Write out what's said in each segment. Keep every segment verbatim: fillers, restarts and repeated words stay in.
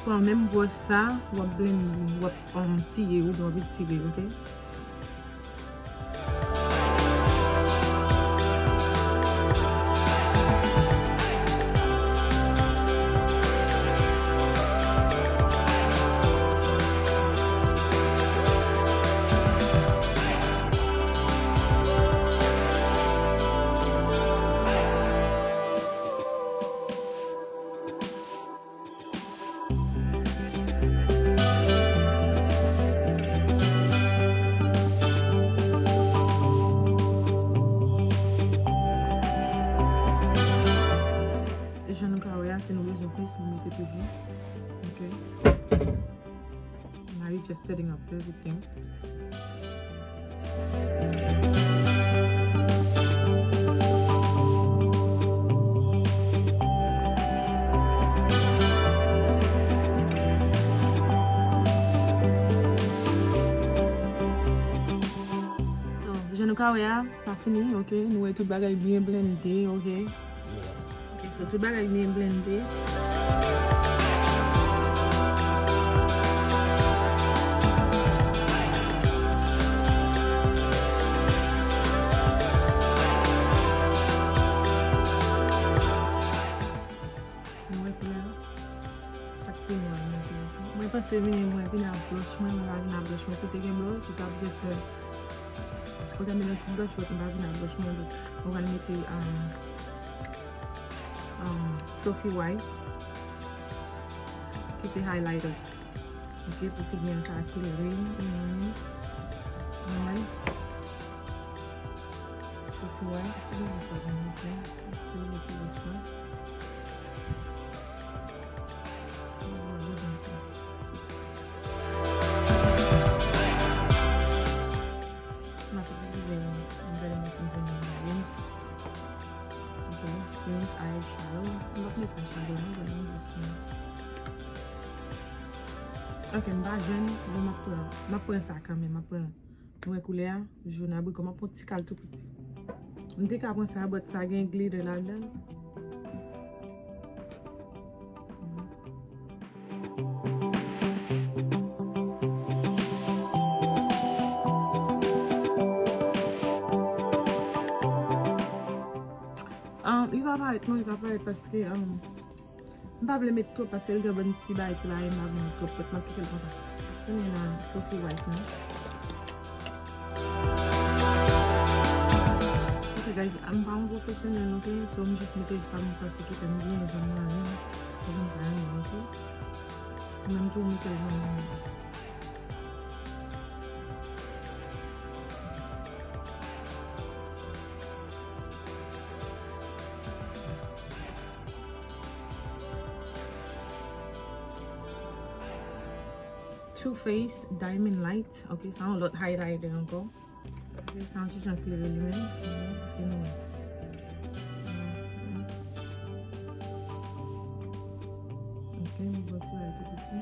Pran menm bròch sa, w ap blende, w ap, um, siye, oubyen w ap etire, oke? Jan nou ka wè a, si nou bezwen plis, nou mete toujou. Ok. Now you just setting up everything. So, jan nou ka wè a, sa fini, ok? Nou wè tout bagay byen blende, ok? Ok, so tout bagay byen blende. Nou wè koulè a? Sa k pi nwa monte. Mwen panse vini, mwen vini ak blush mwen, mwen pa vini ak blush mwen. Si te gen blush, ou t ap jis fè, ou t ap mete yon ti blush, but mwen pa vini ak blush mwen, but mwen pral mete, um, um, Trophy Wife, ki se highlighter. Ok, pou figi an ka klere, you know what I mean? Nòmal. Trophy Wife, ti bebe sa pou mwen, ok? Ti bebe, ti bebe sa. Mwen pa bezwen ankò. M ap itilize yon bèl mòso m jwenn nan Vince. Ok, Vince eyeshadow. M p ap met eyeshadow non, but m just, ok, m pa jwenn, bon, m ap pran, m ap pran sa kanmenm, m ap pran. Nou wè koulè a, jòn abrikò, m ap pran ti kal tou piti. M te ka pran sa, but sa gen glitter ladan l. Um, li pa parèt, non, li pa parèt paske, um, m pa vle met twòp paske l gen bann ti bagay ti bagay, m pa vle met twòp, but m ap kite l konsa. Tounen nan Trophy Wife mwen. Ok, guys, m pa yon pwofesyonèl, ok? So, m jis mete sa m panse ki fè m byen, jan m renmen, jan m ta renmen, ok? Mwen menm tou, m mete l jan m renmen. Too Faced Diamond Light. Ok, sa yon lòt highlighter ankò. Ok, sa yon ti jan klere li menm. Mhm, paske nou wè. Mhm. Ok, nou bò ti highlighter piti.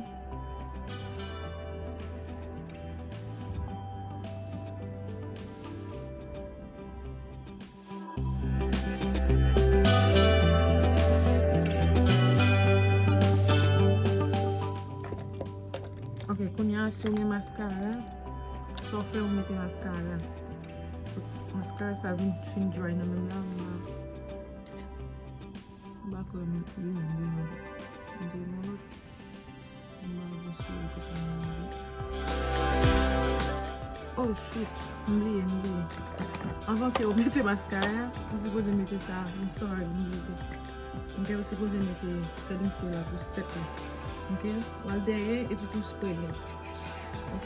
Ok, kounye a, si w gen maskara, sa w fè, ou mete maskara. Maskara sa vin fin dry nan men m la, m pa, m pa kwè m, m, m, m, m, m, m, m, Oh shoot, m bliye, m bliye. Anvan ke w mete maskara, ou sipoze mete sa. I'm sorry, m bliye. Ok, ou sipoze mete setting spray la pou sèt la. Ok, w al dèyè epi tou spray li. Ok.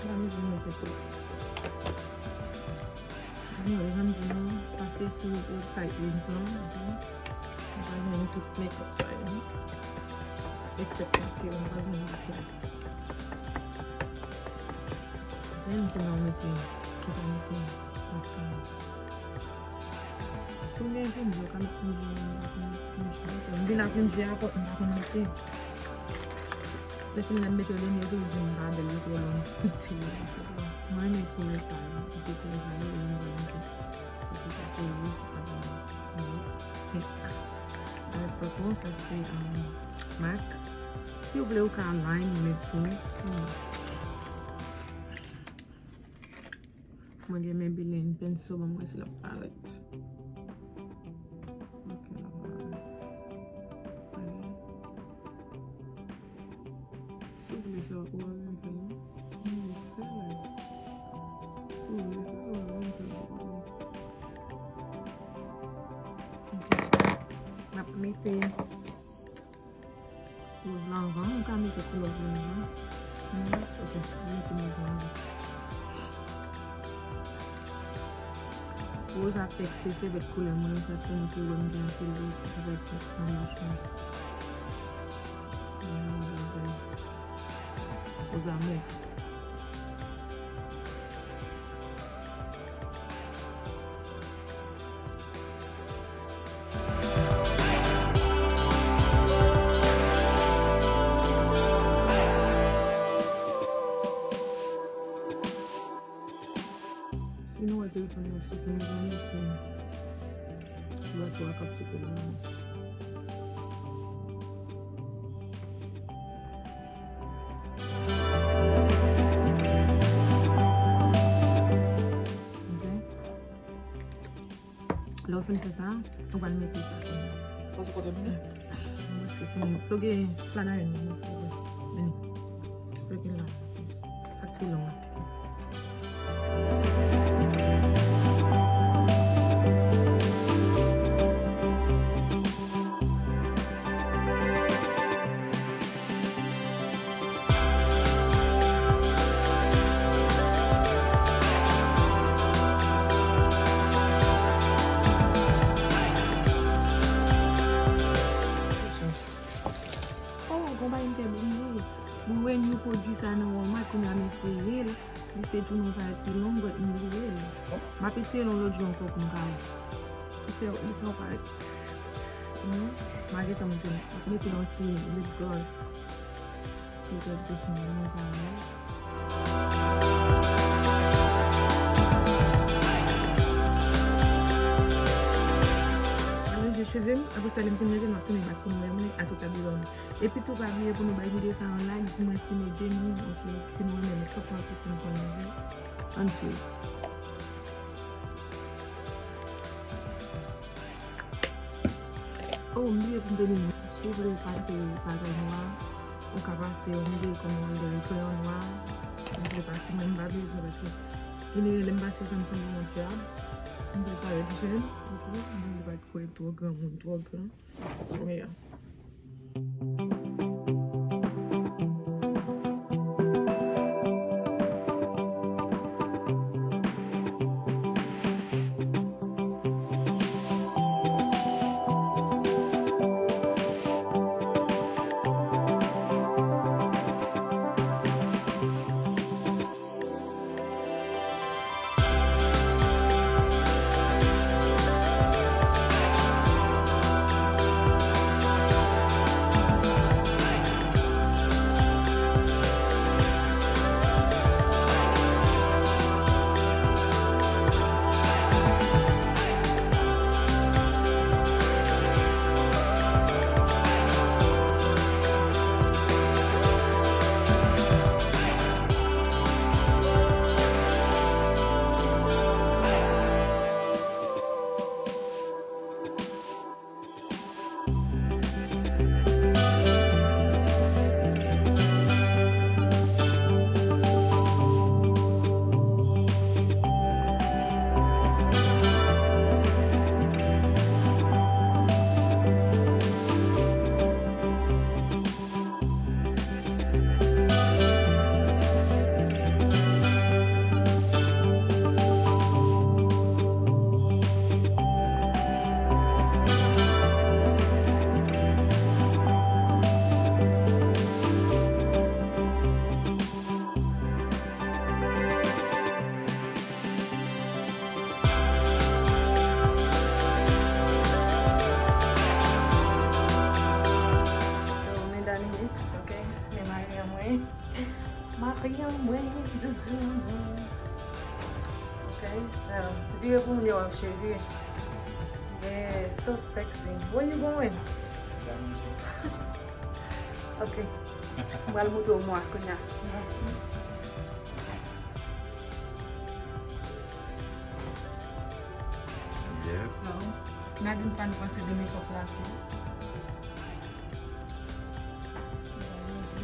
Ba mezi mwen pito. Anyway, jan m di nou, pase sou website Vince lan, ok? Nou pa jwenn tout makeup sa yo, non? Except maquillage, nou pa jwenn maquillage. Men m konnen w mete, ou pa mete maskara. Si w gen plimje, ou ka met plimje, men m pa konn plimje. M vin ak plimje a, but m pa konn mete. Lè fini lè m mete yo, yo toujou di m pa bèl, yo twò long. Piti yo, se sa. Mwen renmen koulè sa yo, m kite koulè sa yo, e m pral mete. Epi sa se wouj, se pa bèl. Purple, sa se, um, MAC. Si w vle, ou ka lime li tou. Hmm. Mwen gen Maybelline penso, ban m wè si l ap parèt. Ok, l ap parèt. Ok. Si w vle fè l, ou pa bezwen fè l, non. Mwen vle fè l. Si w vle fè l, ou pa bezwen fè l, ou pa bezwen. Ok. M ap mete woz la anvan. Ou ka mete koulè w vle menm, non? Mhm. Ok, m mete woz la anvan. Woz a pèk se fevèt koulè mwen, sa fè m te wè m gen anpil woz avèk nan bouch mwen. Woz a move. Si nou wè telefòn nan ap sote, mezanmi, se bato a k ap sote la. Ok. Lè w fin fè sa, ou pral mete sa kounye a. Pase kote m ye? Mwen se fini. Ploge fladarèn nan, mwen se fini. Vini. Ploge la. Sa k pi long la. Oh, gon bagay m te bliye. Mwen wè yon pwodui sa nan Walmart, kounye a m eseye l. Li fè jounen parèt pi long, but m bliye l. M ap eseye l yon lòt jou ankò pou m ka wè. Li fè, li fè w parèt. Mhm. M a gentan mete, mete yon ti lip gloss sou tèt bouch mwen, mwen pa wè. Mwen ranje cheve m, apre sa, lè m fin ranje, m ap tounen bak pou nou wè mwen ak tout abitid mwen. Epi tou, pa bliye pou nou bay videyo sa yon like, di mwen si nou ede nou, ok, si nou renmen makeup mwen, tout moun konn nou vle. Ann swiv. Oh, m bliye pou m te di nou, si w vle pase bagay nwa, ou ka pase, ou mete kòm modèl kreyon nwa, ou vle pase, mwen m pa bezwen paske genere lè m pase sa m sanble yon dyab, m vle parèt jèn, ok, m vle pa kwè twò granmoun, twò gran. So, yeah. So, men Dani X, ok? Men mari an mwen. Mari an mwen, doudou an mwen. Ok, so, vire pou m di w cheri. Yeah, so sexy. Where you going? Ok. M pral montre w mwa kounye a. Yes. So, n a di m sa nou panse de makeup la tou.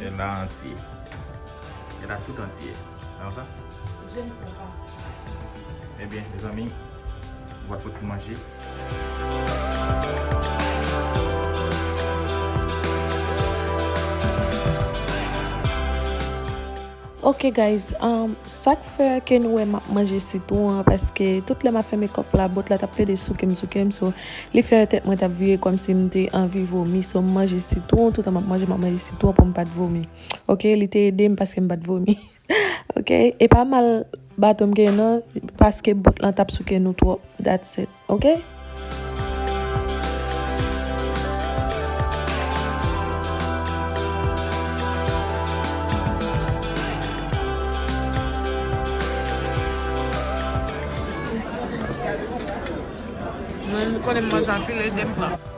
E la antye. E la tout antye. Se konsa? Je ne sais pas. Ebyen, mezanmi, nou pral fè ti manje. Ok guys, um, sa k fè ke nou wè m ap manje sitwon an, paske tout lè m ap fè makeup la, bòt la t ap plede souke m, souke m, so li fè tèt mwen t ap vire kòmsi m te anvi vomi, so m manje sitwon, toutan m ap manje, m ap manje sitwon pou m pa t vomi. Ok, li te ede m paske m pa t vomi. Ok, e pa mal baton m genyen non, paske bòt lan t ap souke nou twòp. That's it. Ok? Mwen, m konnen m manje anpil, ede m pran.